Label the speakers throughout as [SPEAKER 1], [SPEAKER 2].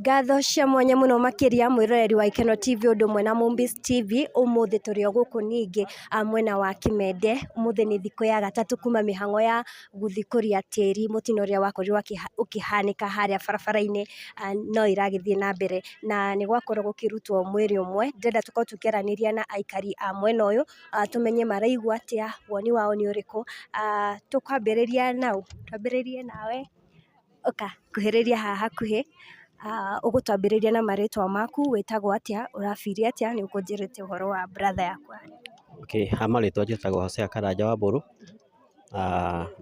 [SPEAKER 1] Ngatho cia mwanya mũno makĩria mwĩroreri wa Ikeno TV ũndũ ũmwe na Mombis TV. Ũmũthĩ tũrĩ o gũkũ ningĩ mwena wa Kimende. Ũmũthĩ nĩ thikũ ya gatatũ kuma mĩhang'o ya gũthikũria tĩri mũtino ũrĩa wakorirwo ũkĩhanĩka harĩa barabara-inĩ no ĩragĩthiĩ na mbere na nĩ gwakorwo gũkĩrutwo mwĩrĩ ũmwe. Ndĩrenda tũkorwo tũkĩaranĩria na aikari a mwena ũyũ, tũmenye maraigua atĩa, woni wao nĩ ũrĩkũ. Tũkwambĩrĩria naũ? Twambĩrĩrie nawe. Ũka kuhĩrĩria haha hakuhĩ. Ũgũtwambĩrĩria na marĩtwa maku, wĩtagwo atĩa, ũra feel atĩa, nĩ ũkũnjĩrĩte ũhoro wa brother yaku.
[SPEAKER 2] Okay, ha marĩtwa njĩtagwo Hosea Karanja wa Mbũrũ.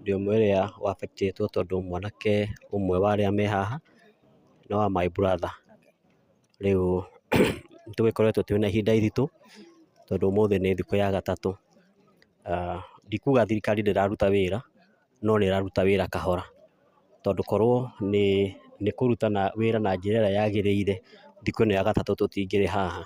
[SPEAKER 2] Ndĩ ũmwe ũrĩa wa affect ĩtwo tondũ mwanake ũmwe wa arĩa me haha nĩ wa my brother. Rĩu nĩtũgĩkoretwo twĩna ihinda iritũ tondũ ũmũthĩ nĩ thikũ ya gatatũ. Ndikuga thirikari ndĩraruta wĩra, no nĩ ĩraruta wĩra kahora, tondũ korwo nĩ kũruta wĩra na njĩra ĩrĩa yagĩrĩire, thikũ ĩno ya gatatũ tũtingĩrĩ haha.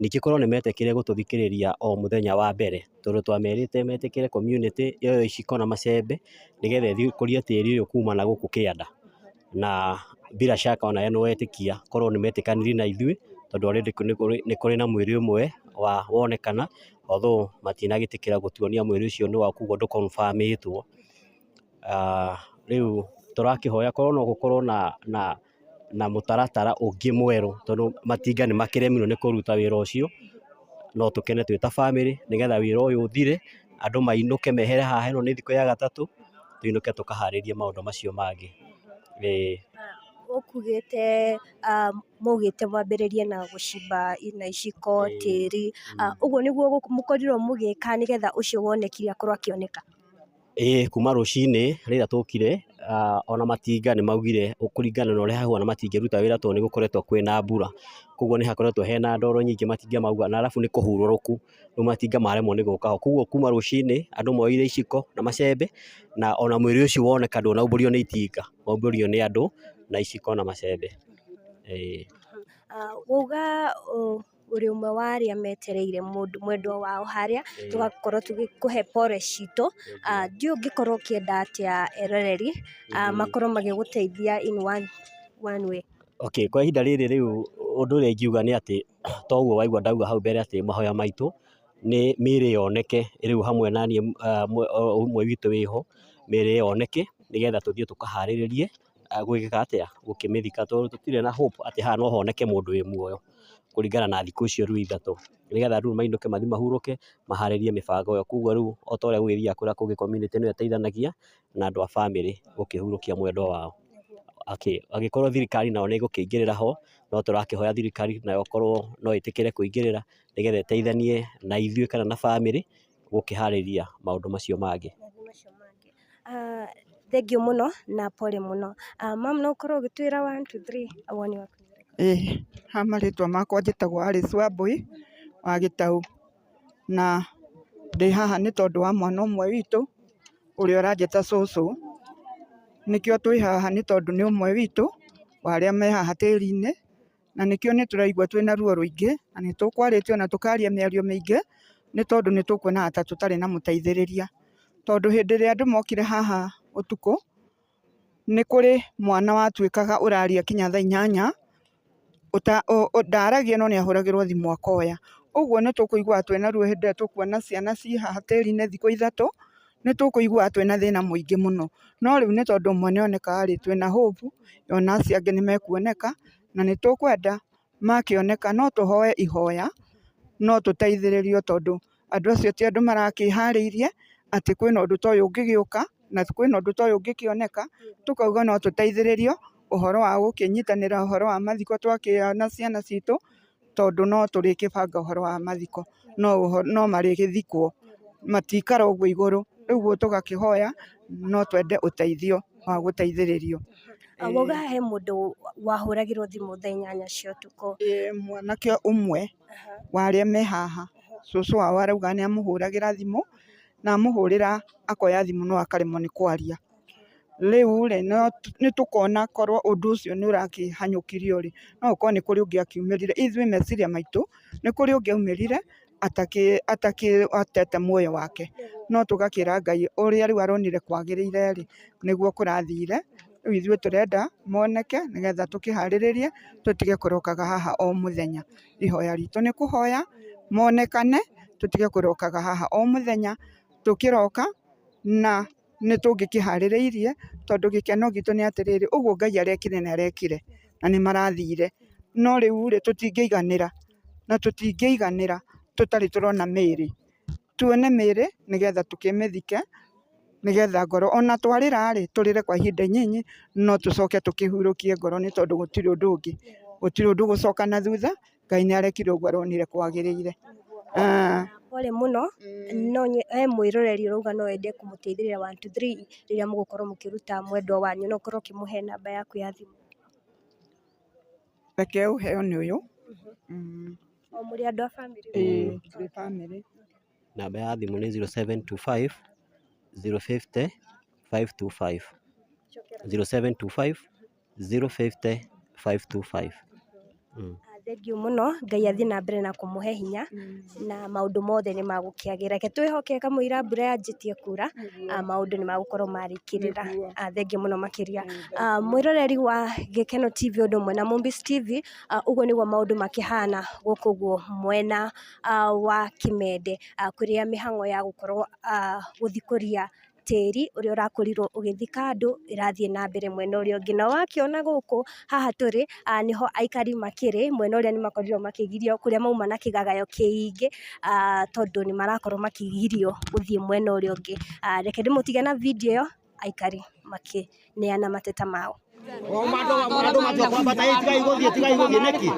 [SPEAKER 2] Ningĩ korwo nĩ metĩkĩrire gũtũthikĩrĩria o mũthenya wa mbere, tondũ twamerĩte metĩkĩre community yoe iciko na macembe, nĩgetha ĩthiĩ tĩri ũyũ kuma na gũkũ kĩanda. Na bila shaka onawe nĩ wetĩkia korwo nĩ metĩkanĩire na ithuĩ, tondũ already nĩ kũrĩ na mwĩrĩ ũmwe wa wonekana, although matinagĩtĩkĩra gũtuonia mwĩrĩ ũcio nĩ wa koguo ndũ confirm ĩtwo. Rĩu tũrakĩhoya korwo no gũkorwo na mũtaratara ũngĩ mwerũ, tondũ matinga nĩ makĩremirwo nĩ kũruta wĩra ũcio, no tũkene twĩ ta bamĩrĩ nĩgetha wĩra ũyũ ũthire, andũ mainũke mehere haha, ĩno nĩ thikũ ya gatatũ, tũinũke tũkaharĩrie maũndũ macio mangĩ. Ĩĩ.
[SPEAKER 1] Ũkugĩte maugĩte mwambĩrĩrie na gũcimba na iciko tĩri, ũguo nĩguo mũkorirwo mũgĩka nĩgetha ũcio wonekire akorwo akĩoneka?
[SPEAKER 2] Ĩĩ kuma rũcinĩ rĩrĩa tũkire, ona matinga nĩ maugire kũringana na ũrĩa hahuana matingĩruta wĩra tondũ nĩ gũkoretwo kwĩna mbura, koguo nĩ hakoretwo hena ndoro nyingĩ matinga mauga na arabu nĩ kũhurũrũku, rĩu matinga maremwo nĩ gũka ho, koguo kuma rũcinĩ andũ moire iciko na macembe na ona mwĩrĩ ũcio woneka ndũnaumbũrio nĩ itinga, waumbũrio nĩ andũ na iciko na macembe, ĩĩ.
[SPEAKER 1] Wauga ũrĩ ũmwe wa arĩa metereire mũndũ mwendwa wao harĩa, tũgakorwo tũgĩkũhe pole citũ. Ndiũĩ ũngĩkorwo ũkĩenda atĩa eroreri makorwo magĩgũteithia in one way.
[SPEAKER 2] Okay, kwa ihinda rĩrĩ rĩu ũndũ ũrĩa ingiuga nĩ atĩ toguo waigua ndauga hau mbere atĩ mahoya maitũ nĩ mĩĩrĩ yoneke rĩu hamwe na niĩ ũmwe witũ wĩho, mĩĩrĩ yoneke nĩgetha tũthiĩ tũkaharĩrĩrie gwĩka atĩa, gũkĩmĩthika tondũ tũtirĩ na hope atĩ haha no honeke mũndũ wĩ muoyo kũringana na thikũ icio rĩu ithatũ, nĩgetha rĩu mainũke mathiĩ mahurũke maharĩrie mĩbango ĩyo, koguo rĩu o ta ũrĩa gũgĩthiaga kũrĩa kũngĩ community nĩyo ĩteithanagia na andũ a bamĩrĩ gũkĩhurũkia mwendwa wao. Okay, angĩkorwo thirikari nayo nĩ ĩgũkĩingĩrĩra ho, no tũrakĩhoya thirikari nayo korwo no ĩtĩkĩre kũingĩrĩra nĩgetha ĩteithanie na ithuĩ kana na bamĩrĩ gũkĩharĩria maũndũ macio mangĩ.
[SPEAKER 1] Thengiũ mũno na pole mũno. Mam, no ũkorwo ũgĩtwĩra one two three woni waku?
[SPEAKER 3] Ĩĩ ha marĩtwa makwa njĩtagwo Alice Wambui wa Gĩtau, na ndĩ haha nĩ tondũ wa mwana ũmwe witũ ũrĩa ũranjĩta cũcũ. Nĩkĩo twĩ haha nĩ tondũ nĩ ũmwe witũ wa arĩa me haha tĩri-inĩ, na nĩkĩo nĩ tũraigua twĩna ruo rũingĩ na nĩ tũkwarĩtie ona tũkaria mĩario mĩingĩ nĩ tondũ nĩ tũkuonaga ta tũtarĩ na mũteithĩrĩria. Tondũ hĩndĩ ĩrĩa andũ mokire haha ũtukũ, nĩ kũrĩ mwana watuĩkaga ũraria kinya thaa 8, ndaragia no nĩ ahũragĩrwo thimũ akoya. Ũguo nĩ tũkũiguaga twĩna ruo hĩndĩ ĩrĩa tũkuona ciana ciĩ haha tĩri-inĩ thikũ 3, nĩ tũkũiguaga twĩna thĩna mũingĩ mũno. No rĩu nĩ tondũ ũmwe nĩ oneka rĩ, twĩna hope ona acio angĩ nĩ mekuoneka, na nĩ tũkwenda makĩoneka no tũhoe ihoya, no tũteithĩrĩrio tondũ andũ acio ti andũ marakĩharĩirie atĩ kwĩna ũndũ ta ũyũ ũngĩgĩũka na kwĩna ũndũ ta ũyũ ũngĩkĩoneka, tũkauga no tũteithĩrĩrio ũhoro wa gũkĩnyitanĩra ũhoro wa mathiko twakĩona ciana citũ, tondũ no tũrĩkĩbanga ũhoro wa mathiko, no marĩgĩthikwo, matikara ũguo igũrũ. Rĩu ũguo tũgakĩhoya no twende ũteithio wa gũteithĩrĩrio.
[SPEAKER 1] Wauga he mũndũ wahũragĩrwo thimũ thaa 8 cia ũtukũ.
[SPEAKER 3] Ĩĩ mwanake ũmwe wa arĩa me haha, cũcũ wao arauga nĩ amũhũragĩra thimũ, na amũhũrĩra akoya thimũ no akaremwo nĩ kwaria. Rĩu rĩ, nĩ tũkona korwo ũndũ ũcio nĩ ũrakĩhanyũkirio rĩ, no gũkorwo nĩ kũrĩ ũngĩ akiumĩrire. Ithuĩ meciria maitũ nĩ kũrĩ ũngĩ aumĩrire atakĩhotete muoyo wake. No tũgakĩra Ngai ũrĩa rĩu aronire kwagĩrĩire rĩ, nĩguo kũrathire. Rĩu ithuĩ tũrenda moneke nĩgetha tũkĩharĩrĩrie tũtige kũrokaga haha o mũthenya. Ihoya ritũ nĩ kũhoya monekane tũtige kũrokaga haha o mũthenya tũkĩroka na nĩ tũngĩkĩharĩrĩirie tondũ gĩkeno gitũ nĩ atĩrĩrĩ ũguo Ngai arekire nĩ arekire na nĩ marathire. No rĩu rĩ tũtingĩiganĩra na tũtingĩiganĩra tũtarĩ tũrona mĩĩrĩ. Tuone mĩĩrĩ nĩgetha tũkĩmĩthike nĩgetha ngoro ona twarĩra rĩ tũrĩre kwa ihinda inyinyi no tũcoke tũkĩhurũkie ngoro nĩ tondũ gũtirĩ ũndũ ũngĩ, gũtirĩ ũndũ gũcoka na thutha. Ngai nĩ arekire ũguo aronire kwagĩrĩire.
[SPEAKER 1] Pole mũno no he mwĩroreri ũrauga no ende kũmũteithĩrĩria 1 2 3 rĩrĩa mũgũkorwo mũkĩruta mwendwa wanyu, no ũkorwo ũkĩmũhe namba yaku ya thimũ.
[SPEAKER 3] Reke ũheo nĩ ũyũ.
[SPEAKER 1] O mũrĩ andũ a bamĩrĩ?
[SPEAKER 3] Ĩĩ tũrĩ bamĩrĩ.
[SPEAKER 2] Namba ya thimũ nĩ 0725 050 525. 0725 050 525.
[SPEAKER 1] Thengiũ mũno, Ngai athiĩ na mbere na kũmũhe hinya na maũndũ mothe nĩ magũkĩagĩra. Reke twĩhoke kamũira mbura yanjĩtie kura, maũndũ nĩ magũkorwo marĩkĩrĩra. Thengiũ mũno makĩria. Mwĩroreri wa Gĩkeno TV ũndũ ũmwe na Mombis TV, ũguo nĩguo maũndũ makĩhana gũkũ ũguo mwena wa Kimende, kũrĩa mĩhang'o ya gũkorwo gũthikũria tĩri ũrĩa ũrakorirwo ũgĩthika andũ ĩrathiĩ na mbere mwena ũrĩa ũngĩ. Na wakĩona gũkũ haha tũrĩ nĩho aikari makĩrĩ mwena ũrĩa nĩ makorirwo makĩgirio kũrĩa mauma na kĩgagayo kĩingĩ, tondũ nĩ marakorwo makĩgirio gũthiĩ mwena ũrĩa ũngĩ. Reke ndĩmũtige na video ĩyo aikari makĩneana mateta mao.
[SPEAKER 4] Andũ matua kwambata tigai gũthiĩ, tigai gũthiĩ nĩkĩ?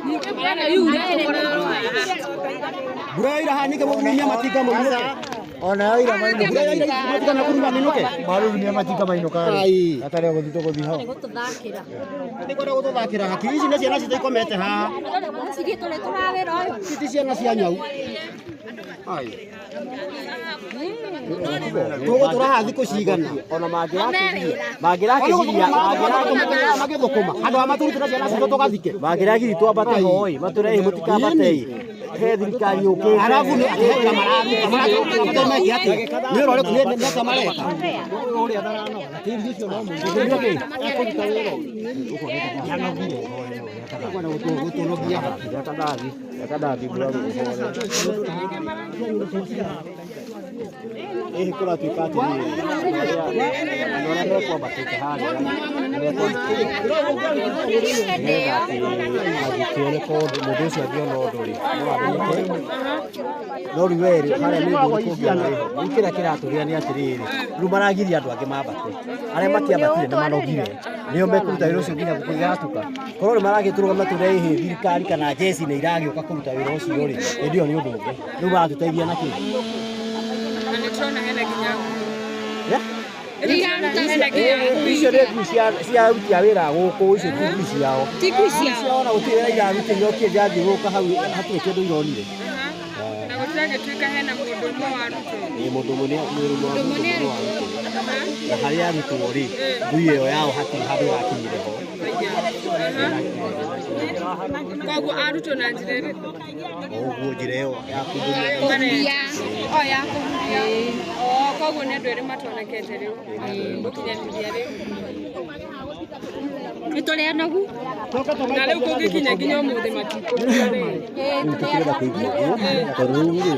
[SPEAKER 4] Mbura yoira haha ningĩ mũrurumia matinga mũinũke.
[SPEAKER 5] Ona yoira mainũke.
[SPEAKER 4] Mbura yoira matinga na kuruma minũke.
[SPEAKER 5] Marurumia matinga mainũka rĩ. Gatarĩ gũthiĩ tũgũthiĩ ho.
[SPEAKER 4] Nĩ kwenda gũtũthakĩra haki. Ici nĩ ciana citũ ikomete haha. Ici ti ciana cia nyau. Tũgũtũra haha thikũ cigana?
[SPEAKER 2] Ona mangĩrakĩgiria
[SPEAKER 4] magĩthũkũma handũ ha matũrutĩra ciana citũ tũgathike.
[SPEAKER 2] Mangĩragiria twambate hoi matũrehe mũtikambate he thirikari yũkĩte.
[SPEAKER 4] Arabu nĩ he wĩra mararuta, mararuta meke atĩa? Nĩ ũrĩa ũrĩkũ nĩ atĩa mareka?
[SPEAKER 2] Ekũruta wĩra
[SPEAKER 4] Gũtũnogia.
[SPEAKER 2] Ĩhĩ kũratuĩka atĩrĩrĩ, andũ arĩa mekwambatĩte harĩa nĩmekwambatĩte nĩgetha atĩ angĩkĩoneka ũndũ mũndũ ũcio angĩona ũndũ rĩ, no amenyeke. No rĩu we rĩ, harĩa nĩ ngũĩ kũngĩona rĩ, rĩu kĩrĩa kĩratũrĩa nĩ atĩrĩrĩ, rĩu maragiria andũ angĩ mambate, arĩa matiambatire nĩ manogire, nĩo mekũruta wĩra ũcio nginya gũgatuka. Korwo nĩ maragĩtũrũgama tũre ĩhĩ thirikari kana jeshi nĩ iragĩũka kũruta wĩra ũcio rĩ, hĩndĩ ĩyo nĩ ũndũ ũngĩ. Rĩu maratũteithia na kĩ? Icio nĩ ngui cia aruti a wĩra gũkũ, icio ti ngui ciao.
[SPEAKER 6] Ti ngui ciao.
[SPEAKER 2] Ona gũtirĩ wĩra irarutire, irokire irathiũrũrũka hau hatirĩ kĩndũ ironire.
[SPEAKER 6] Na gũtiragĩtuĩka hena mũndũ ũmwe warutwo.
[SPEAKER 2] Ĩĩ mũndũ ũmwe nĩ warutwo. Na harĩa arutwo rĩ, ngui ĩyo yao hatirĩ handũ ĩrakinyire ho.
[SPEAKER 6] Koguo arutwo na njĩra ĩrĩkũ?
[SPEAKER 2] Ũguo njĩra ĩyo ya kũhuria.
[SPEAKER 6] O ya kũhuria. Koguo nĩ andũ erĩ matonekete rĩu. Gũkinyanĩria rĩu.
[SPEAKER 7] Nĩ tũrĩ anogu.
[SPEAKER 6] Na rĩu kũngĩkinya nginya ũmũthĩ matikũruta rĩ.
[SPEAKER 2] Rĩu tũkĩrenda kũigua ũguo, tondũ rĩu rĩ,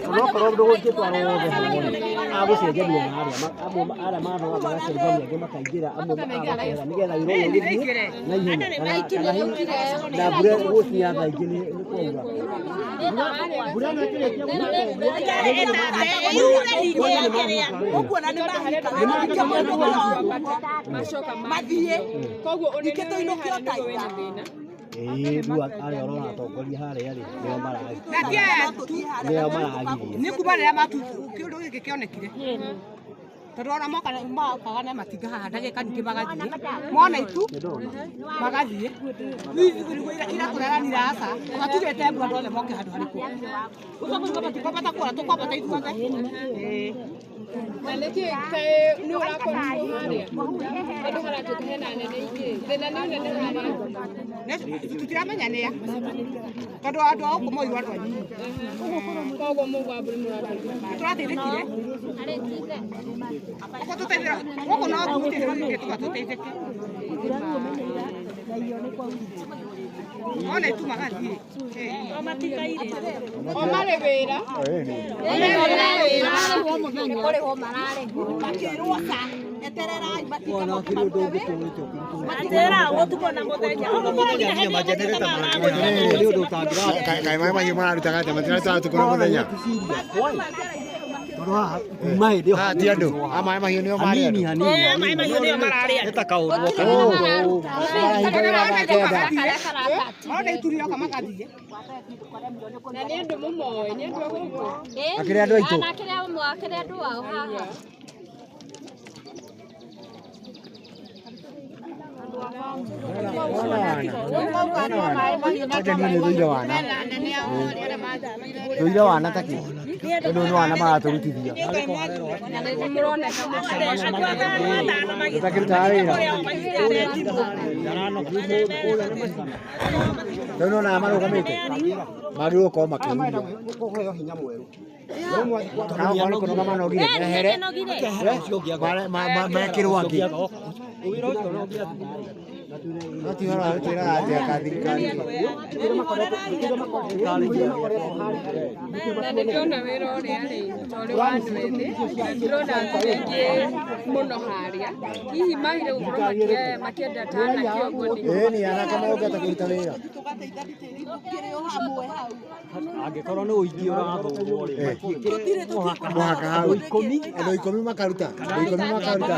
[SPEAKER 2] onokorwo ndũgũngĩtwarwo wothe hamwe rĩ, agũcenjania na arĩa amwe arĩa manoga magacenjania angĩ makaingĩra amwe magakehera nĩgetha wĩra ũyũ ũgĩthiĩ na ihenya kana hihi na mbura gũkinya thaa ingĩ nĩ kwaura. Mbura ĩno ĩkĩrĩkia
[SPEAKER 6] Mathiĩ. Koguo ũnene wĩna thĩna.
[SPEAKER 2] Ĩĩ rĩu arĩa ũrona atongoria harĩa rĩ, nĩo maragiria.
[SPEAKER 8] Nĩ kuma rĩrĩa kĩũndũ gĩkĩ kĩonekire.
[SPEAKER 7] Tondu ona moka mokaga na matinga haha ndagĩka ningĩ magathiĩ mona itu magathiĩ ira tũreranire aca matugĩte mbu andũ othe moke handũ harĩkũ tũkwambata kũra tũkwambata ithuothe.
[SPEAKER 6] Na nĩkĩ kaĩ nĩ ũrakorirwo harĩa handũ haratuĩka hena anene aingĩ thĩna nĩ ũnene harĩa?
[SPEAKER 7] Tũtiramenya nĩa tondũ andũ a gũkũ moirwo andũ anyinyi.
[SPEAKER 6] Koguo mũgwa mbũri mũrateithĩka?
[SPEAKER 7] Tũrateithĩkire gũkũ tũteithĩra gũkũ no tũteithĩke tũga tũteithĩke ona itu magathiĩ
[SPEAKER 6] o marĩ wĩra
[SPEAKER 1] kũrĩhwo mararĩhwo
[SPEAKER 7] makĩrwo ca etererai matinga moke
[SPEAKER 8] Atĩra ũtukũ na mũthenya.
[SPEAKER 5] Kaĩ maĩ mahiũ mararutaga atĩa matirarutaga ũtukũ na mũthenya?
[SPEAKER 4] Tondũ haha kuma hĩndĩ ĩyo
[SPEAKER 5] Haha ti andũ, a maĩ mahiũ nĩo marĩ
[SPEAKER 4] hanini
[SPEAKER 5] andũ.
[SPEAKER 4] Hanini
[SPEAKER 8] Maĩ mahiũ nĩo mararĩ
[SPEAKER 4] nĩ ta kaũndũ
[SPEAKER 5] Marahingũrĩra thaa kenda.
[SPEAKER 7] Ona itu rĩoka magathiĩ.
[SPEAKER 6] Na nĩ andũ mũmoĩ nĩ andũ a gũkũ?
[SPEAKER 5] Akĩrĩ andũ aitũ.
[SPEAKER 1] Akĩrĩ andũ ao haha.
[SPEAKER 5] Kwanja niĩ nĩ thũire wana. Thũire wana ta kĩ? Tondũ nĩ wana maratũrutithia. Tũtakĩrutaga wĩra. Rĩu nĩwonaga marũgamĩte? Magĩrĩirwo gũkorwo makĩhuria.
[SPEAKER 4] Kũheo hinya mwerũ.
[SPEAKER 5] Kana okorwo nĩ kũnoga manogire mehere mekĩrwo angĩ. No ti ũhoro wa gũtwĩraga atĩ aka thirikari.
[SPEAKER 6] Na nĩ ndĩrona wĩra ũrĩa rĩ ta ũrĩ wa andũ ethĩ na ndĩrona andũ aingĩ mũno harĩa hihi magire gũkorwo makĩenda ta anake ũguo nĩkĩ?
[SPEAKER 5] Ĩĩ ni anake mokĩte kũruta wĩra.
[SPEAKER 4] Angĩkorwo nĩ ũingĩ ũrathũrwo rĩ matiĩkĩre mũhaka
[SPEAKER 5] Mũhaka hau.
[SPEAKER 4] Andũ ikũmi.
[SPEAKER 5] Andũ ikũmi makaruta. Andũ ikũmi makaruta.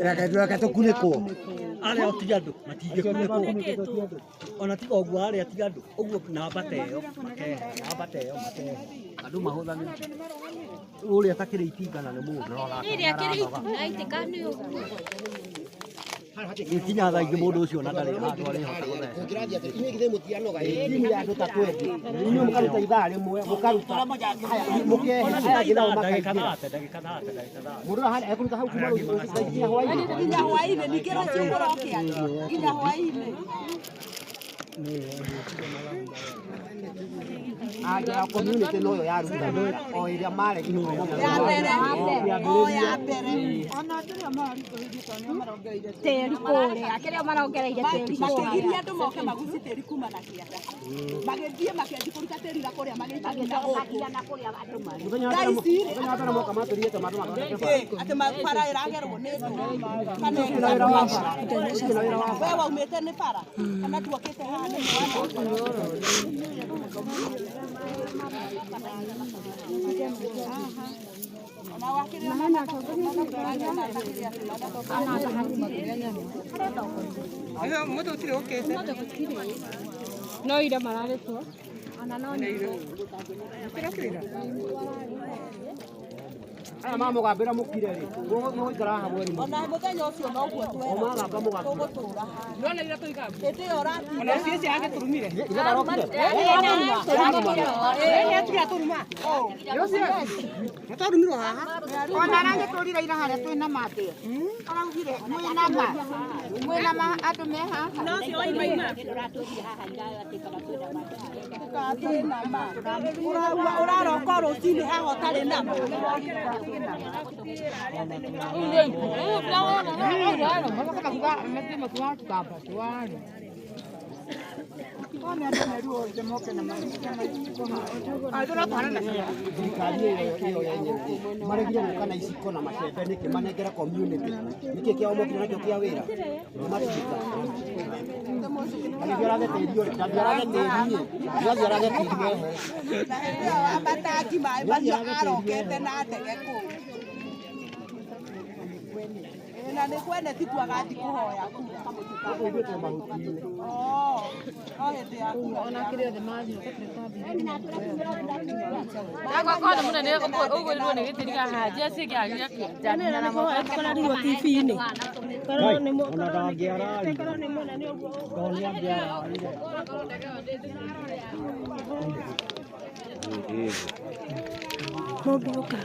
[SPEAKER 5] Reke tũkunĩkwo.
[SPEAKER 4] Arĩa ti andũ matingĩkunĩkwo ona tiga ũguo arĩa ti andũ ũguo namba ta ĩyo makehe namba ta ĩyo makehe andũ mahũthagĩra ũrĩa atakĩrĩ itinga na nĩ mũndũ
[SPEAKER 1] Rĩrĩa kĩrĩ itu na itĩka nĩ ũguo.
[SPEAKER 4] Gĩkinya thaa ingĩ mũndũ ũcio ona ndarĩ handũ arĩhota gũtheca. Kũngĩrathiĩ atĩa inyuĩ githĩ mũtiranoga timu ya andũ ta 20 inyuĩ mũkaruta ithaa rĩmwe mũkaruta haya mũkehe aya angĩ nao makaingĩra mũndũ ũrĩa ekũruta hau kuma rũcinĩ nginya hwainĩ
[SPEAKER 7] nginya hwainĩ ningĩ rũciũ kũroke nginya hwainĩ.
[SPEAKER 4] Anja community noyo yaruta wĩra o ĩrĩa maregire
[SPEAKER 7] Ya mbere o ya mbere
[SPEAKER 1] Tĩri kũrĩa kĩrĩa marongereire tĩri kũrĩa.
[SPEAKER 7] Makĩgiria andũ moke magucie tĩri kuma na kĩanda magĩthiĩ makĩanjia kũruta tĩri na kũrĩa magĩitagia na gũkũ thaa ici rĩ
[SPEAKER 4] Mũthenya wa mbere moka matũrigĩte mandũ mathondeke bara.
[SPEAKER 7] Atĩ bara ĩragerwo nĩ ndũ kana
[SPEAKER 4] Ũcio na wĩra wa bara. Ũcio na wĩra wa
[SPEAKER 7] we waumĩte nĩ bara kana tuokĩte haha nĩ mwana. Mũndũ ũtirĩ ũkĩte.
[SPEAKER 6] No ira mararĩ kuo.
[SPEAKER 4] Aya mamũgambĩra mũkire rĩ mũgũikara haha mweri mũgima.
[SPEAKER 7] Ona mũthenya ũcio noguo
[SPEAKER 4] O magamba mũgakira.
[SPEAKER 7] tũgũtũra haha.
[SPEAKER 6] Ndona ira tũigamba.
[SPEAKER 7] Hĩndĩ ĩyo ũratinda.
[SPEAKER 6] Ona ũcio ũcio agĩtũrumire.
[SPEAKER 4] Ithe ndarokire.
[SPEAKER 7] Nĩtwarumirwo haha.
[SPEAKER 3] Ona aragĩtũrire ira harĩa twĩna ma atĩa araugire mwĩna ma mwĩna ma andũ me haha.
[SPEAKER 8] Na ũcio waimaima.
[SPEAKER 7] Twĩna ma. Ũraroka rũcinĩ haha ũtarĩ na ma.
[SPEAKER 4] Thirikari ĩyo yenyewe rĩ maregire gũka na iciko na macembe nĩkĩ manengere community nĩkĩ kĩao mokire nakĩo kĩa wĩra nĩmatuĩka ndangĩthiĩ arage tĩri ũrĩ ndangĩthiĩ arage tĩri ĩ ndangĩthiĩ arage tĩri wehere.
[SPEAKER 7] Na hĩndĩ ĩyo matangi maĩ mahiũ arokete na ndege kũu. Ĩĩ, na nĩ kwene ti kuaga athi kũhoya kura.
[SPEAKER 4] Gũkũ ithuĩ twĩ mahuti-inĩ.
[SPEAKER 7] Oh.
[SPEAKER 1] Mumbi ũka.